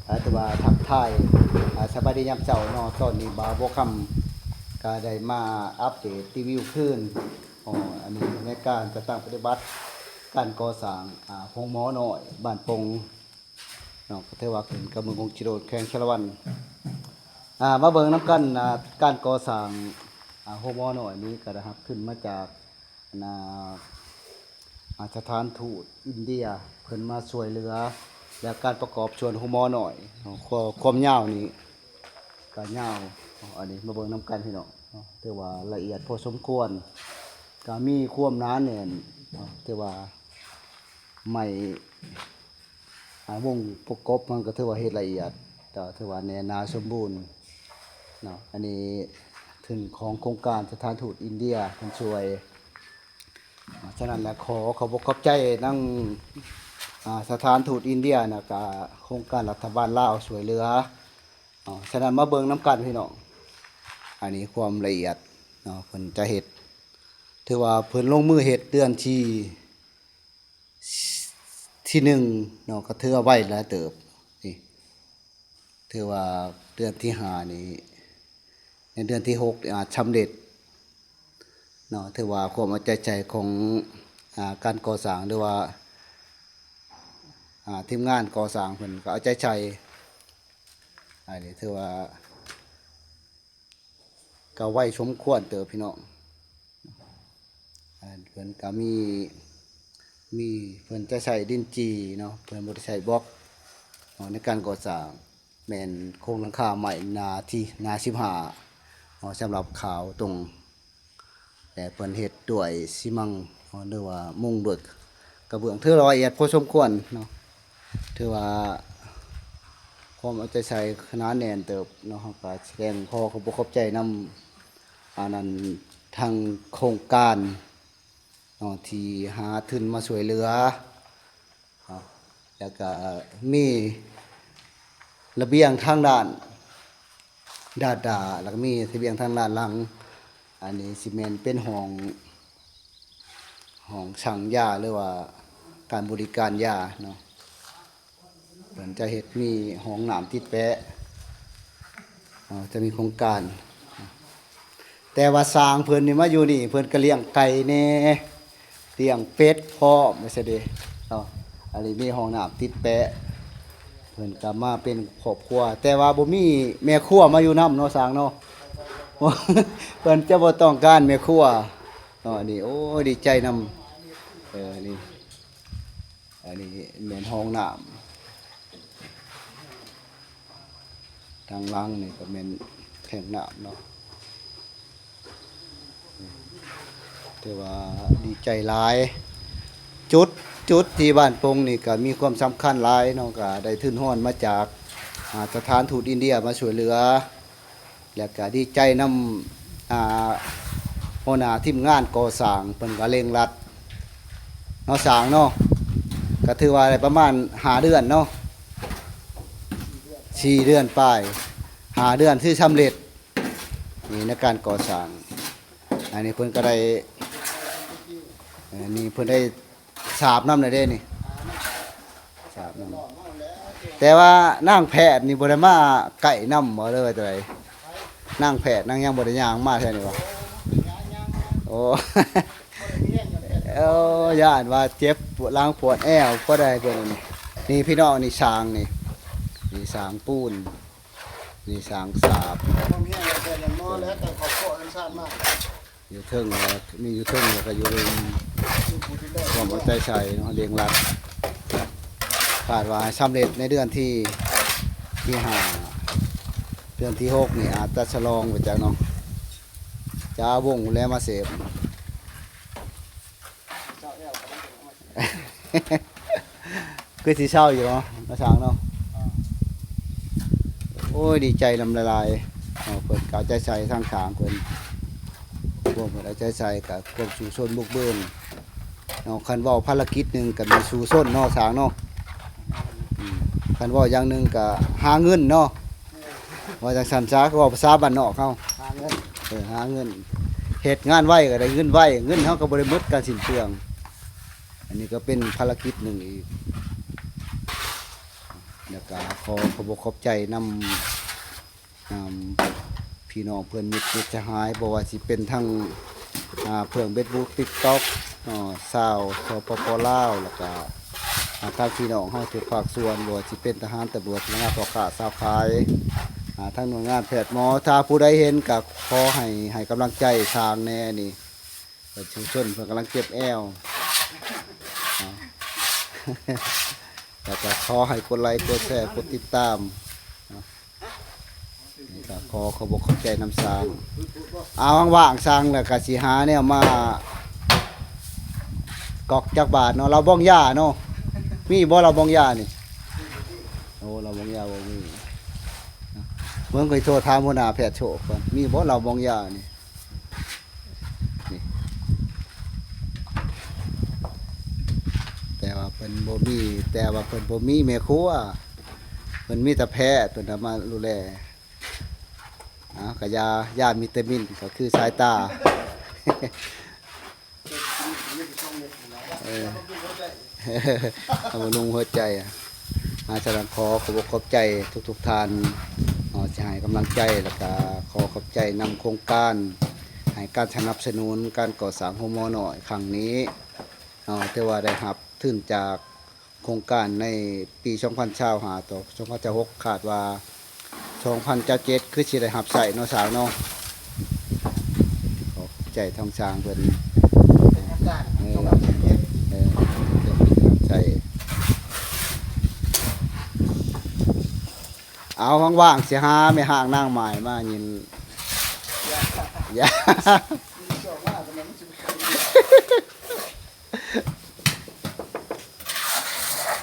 ອ່າ ຖືວ່າທັກທາຍ ອ່າ ສະບາຍດີຍາມເຊົ້າເນາະ. ຕອນນີ້ບ່າວບົວຄຳກໍໄດ້ມາອັບເດດຣີວິວຄືນ ອໍ ອັນນີ້ແຜນການຈັດຕັ້ງປະຕິບັດການກໍ່ສ້າງ ອ່າ ໂຮງໝໍນ້ອຍບ້ານປົງເນາະ ກໍຖືວ່າຂຶ້ນກັບເມືອງວົງຈະໂຣນ ແຂວງສາລະວັນ. ອ່າ ມາເບິ່ງນຳກັນ ອ່າ ການກໍ່ສ້າງ ອ່າ ໂຮງໝໍນ້ອຍນີ້ກໍໄດ້ຮັບທຶນມາຈາກ ອັນນ່າ ອ່າ ສະຖານທູດອິນເດຍເພິ່ນມາຊ່ວຍເຫຼືອ ແລະ ການປະກອບສ່ວນໂຮງໝໍນ້ອຍເນາະ. ຄວາມ ຄວາມຍາວນີ້ກໍຍາວ ອັນນີ້ມາເບິ່ງນຳກັນພີ່ນ້ອງເນາະ ຖືວ່າລະອຽດພໍສົມຄວນ ກໍມີຄວາມໜາແໜ້ນເນາະ ຖືວ່າໄມ້ ອ່າ ວົງປະກົບມັນກໍຖືວ່າເຮັດລະອຽດ ກໍຖືວ່າແໜ້ນໜາສົມບູນເນາະ. ອັນນີ້ທຶນຂອງໂຄງການສະຖານທູດອິນເດຍເພິ່ນຊ່ວຍ. ອ່າ ສະນັ້ນແຫຼະ ຂໍຂອບອົກຂອບໃຈນຳ ອ່າ ສະຖານທູດອິນເດຍ ແລ້ວກະໂຄງການລັດຖະບານລາວຊ່ວຍເຫຼືອ. ອ່າ ສະນັ້ນມາເບິ່ງນຳກັນພີ່ນ້ອງ ອັນນີ້ຄວາມລະອຽດເນາະ ເພິ່ນຈະເຮັດ ຖືວ່າເພິ່ນລົງມືເຮັດເດືອນທີ ທີໜຶ່ງເນາະ ກໍຖືວ່າໄວຫຼາຍເຕີບນີ້ ຖືວ່າເດືອນທີຫ້ານີ້ ໃນເດືອນທີຫົກອາດສຳເລັດເນາະ. ຖືວ່າຄວາມເອົາໃຈໃສ່ຂອງ ອາ ການກໍ່ສ້າງ ຫຼືວ່າ ອາ ທີມງານກໍ່ສ້າງເພິ່ນກໍເອົາໃຈໃສ່ ອັນນີ້ຖືວ່າ ກໍໄວສົມຄວນເຕີບພີ່ນ້ອງ. ອ່າ ເພິ່ນກໍມີ ມີ ເພິ່ນຈະໃຊ້ດິນຈີ່ເນາະ ເພິ່ນບໍ່ໄດ້ໃຊ້ບລັອກເນາະ ໃນການກໍ່ສ້າງ. ແມ່ນໂຄງຫຼັງຄາໄມ້ໜ້າທີ່ ໜ້າສິບຫ້າເນາະ ສຳລັບຂາວຕົງ ແລະ ເພິ່ນເຮັດດ້ວຍຊີມັງເນາະ ຫຼືວ່າມຸງດ້ວຍກະເບື້ອງ ຖືວ່າລະອຽດພໍສົມຄວນເນາະ. ຖືວ່າຄວາມເອົາໃຈໃສ່ໜາແໜ້ນເຕີບເນາະ. ເຮົາກໍສະແດງຂໍຂອບອົກຂອບໃຈນຳ ອັນນັ້ນ ທາງໂຄງການເນາະ ທີ່ຫາທຶນມາຊ່ວຍເຫຼືອເນາະ. ແລ້ວກໍມີລະບຽງທາງດ້ານດ້ານໜ້າ ແລ້ວກໍມີລະບຽງທາງດ້ານຫຼັງ. ອັນນີ້ຊິແມ່ນເປັນຫ້ອງ ຫ້ອງຊັ່ງຢາ ຫຼືວ່າການບໍລິການຢາເນາະ. ເພິ່ນຈະເຮັດມີຫ້ອງນ້ຳຕິດແປະເນາະ ຈະມີໂຄງການ. ແຕ່ວ່າຊ່າງເພິ່ນນີ້ມາຢູ່ນີ້ ເພິ່ນກໍລ້ຽງໄກ່ແດ່ ລ້ຽງເປັດພ້ອມວ່າຊັ້ນເດເນາະ. ອັນນີ້ມີຫ້ອງນ້ຳຕິດແປະ ເພິ່ນກໍມາເປັນຄອບຄົວ ແຕ່ວ່າບໍ່ມີແມ່ຄົວມາຢູ່ນຳເນາະ ຊ່າງເນາະ. ເພິ່ນຈະບໍ່ຕ້ອງການແມ່ຄົວເນາະ. ອັນນີ້ ໂອ້ຍ ດີໃຈນຳ ເອີ ນີ້ ອັນນີ້ແມ່ນຫ້ອງນ້ຳ ທາງຫຼັງນີ້ກໍແມ່ນແທງນ້ຳເນາະ. ຖືວ່າດີໃຈຫຼາຍ ຈຸດ ຈຸດທີ່ບ້ານປົງນີ້ກໍມີຄວາມສຳຄັນຫຼາຍເນາະ ກໍໄດ້ທຶນຮອນມາຈາກ ອາ ສະຖານທູດອິນເດຍມາຊ່ວຍເຫຼືອ. ແລ້ວກະດີໃຈນຳ ອ່າ ຫົວໜ້າທີມງານກໍ່ສ້າງ ເພິ່ນກະເລັ່ງລັດເນາະ ຊ່າງເນາະ. ກະຖືວ່າໄດ້ປະມານຫ້າເດືອນເນາະ ສີ່ເດືອນປາຍ ຫ້າເດືອນຊິສຳເລັດນີ້ໃນການກໍ່ສ້າງ. ອັນນີ້ເພິ່ນກະໄດ້ ເອີ ນີ້ເພິ່ນໄດ້ ສາບນຳແລ້ວເດ້ນີ້ ສາບນຳ. ແຕ່ວ່ານາງແພດນີ້ບໍ່ໄດ້ມາໃກ້ນຳບໍ່ ຫຼືວ່າຈັ່ງໃດ? ນາງແພດນາງຍັງບໍ່ໄດ້ຍ່າງມາແຖວນີ້ບໍ່? ໂອ້ ໂອ້ ຢ້ານວ່າເຈັບຫຼັງປວດແອວ ພໍໄດ້ເພິ່ນ. ນີ້ພີ່ນ້ອງ ນີ້ຊ່າງນີ້ ນີ້ຊ່າງປູນ ນີ້ຊ່າງສາບ ຢູ່ເທິງ ມີຢູ່ເທິງ ແລ້ວກໍຢູ່ລຸ່ມ ຄວາມເອົາໃຈໃສ່ເນາະ ເລັ່ງລັດ. ຄາດວ່າໃຫ້ສຳເລັດໃນເດືອນທີ ທີຫ້າ ເດືອນທີຫົກນີ້ອາດຈະສະຫຼອງໄປຈັກເນາະ ຈະເອົາວົງແລ້ວມາເສບ. ຄືຊິເຊົາຢູ່ເນາະ ນ້າຊ່າງເນາະ. ໂອ້ຍ ດີໃຈນຳຫຼາຍໆເນາະ ເພິ່ນກໍເອົາໃຈໃສ່ ທາງຊ່າງເພິ່ນ ພວກເພິ່ນເອົາໃຈໃສ່ ກໍຄວາມສູ້ຊົນບຸກບືນເນາະ. ຄັນເວົ້າພາລະກິດໜຶ່ງກໍແມ່ນສູ້ຊົນເນາະ ຊ່າງເນາະ. ອືມ ຄັນເວົ້າຢ່າງໜຶ່ງກໍຫາເງິນເນາະ ວ່າຈັ່ງຊັ້ນຊະ ເວົ້າພາສາບ້ານນອກເຮົາ ຫາເງິນ ເອີ ຫາເງິນ. ເຮັດງານໄວກໍໄດ້ເງິນໄວ, ເງິນເຮົາກໍບໍ່ໄດ້ໝົດການສິ້ນເປືອງ. ອັນນີ້ກໍເປັນພາລະກິດໜຶ່ງອີກ. ແລ້ວກໍຂໍຂອບອົກຂອບໃຈນຳ ນຳພີ່ນ້ອງເພື່ອນມິດມິດສະຫາຍ, ບໍ່ວ່າຊິເປັນທັງ ອ່າ ເພື່ອນເຟສບຸກ ຕິກຕັອກ ເນາະ, ຊາວ ສປປ ລາວ, ແລ້ວກະ ອ່າ ທາງພີ່ນ້ອງເຮົາທຸກພາກສ່ວນ, ບໍ່ວ່າຊິເປັນທະຫານ, ຕຳຫຼວດ, ພະນັກງານ, ພໍ່ຄ້າ, ຊາວຂາຍ, ອ່າ ທາງໜ່ວຍງານແພດໝໍ, ຖ້າຜູ້ໃດເຫັນກະຂໍໃຫ້ ໃຫ້ກຳລັງໃຈຊ່າງແດ່ນີ້. ປະຊາຊົນເພິ່ນກຳລັງເຈັບແອວ ແລ້ວກໍຂໍໃຫ້ກົດໄລ ກົດແຊ ກົດຕິດຕາມ. ນີ້ກໍຂໍຂອບອົກຂອບໃຈນຳຊ່າງ. ເອົາ ວ່າງໆ ຊ່າງແລ້ວກໍຊິຫາແນວມາກອກຈັກບາດເນາະ. ເຫຼົ້າບອງຢາເນາະ ມີບໍ່ເຫຼົ້າບອງຢານີ້? ໂອ້ ເຫຼົ້າບອງຢາບໍ່ມີ. ເບິ່ງ ຂ້ອຍໂທຖາມຫົວໜ້າແພດໂຊກກ່ອນ ມີບໍ່ເຫຼົ້າບອງຢານີ້? ນີ້ ແຕ່ວ່າເພິ່ນບໍ່ມີ ແຕ່ວ່າເພິ່ນບໍ່ມີແມ່ຄົວ, ເພິ່ນມີແຕ່ແພດ ເພິ່ນເອົາມາດູແລ. ເອົາ ກະຢາ ຢາວິຕາມິນ ກໍຄືສາຍຕາ ເອີ ບຳລຸງຫົວໃຈ. ອາ ສະນັ້ນ ຂໍຂອບອົກຂອບໃຈທຸກໆທ່ານເນາະ ທີ່ໃຫ້ກຳລັງໃຈ, ແລ້ວກະຂໍຂອບໃຈນຳໂຄງການໃຫ້ການສະໜັບສະໜູນການກໍ່ສ້າງໂຮງໝໍນ້ອຍຄັ້ງນີ້ເນາະ, ຖືວ່າໄດ້ຮັບທຶນຈາກໂຄງການໃນປີສອງພັນຊາວຫ້າຕໍ່ສອງພັນຊາວຫົກ ຄາດວ່າ ສອງພັນຊາວເຈັດ ຄືຊິໄດ້ຮັບໃຊ້ເນາະ ຊ່າງເນາະ. ຂອບໃຈທາງຊ່າງເພິ່ນ ເອີ ເອີ ເປັນກຳລັງໃຈ. ເອົາ ວ່າງໆ ຊິຫາແມ່ຮ້າງນາງໝ້າຍມາຍິນ ຢ່າ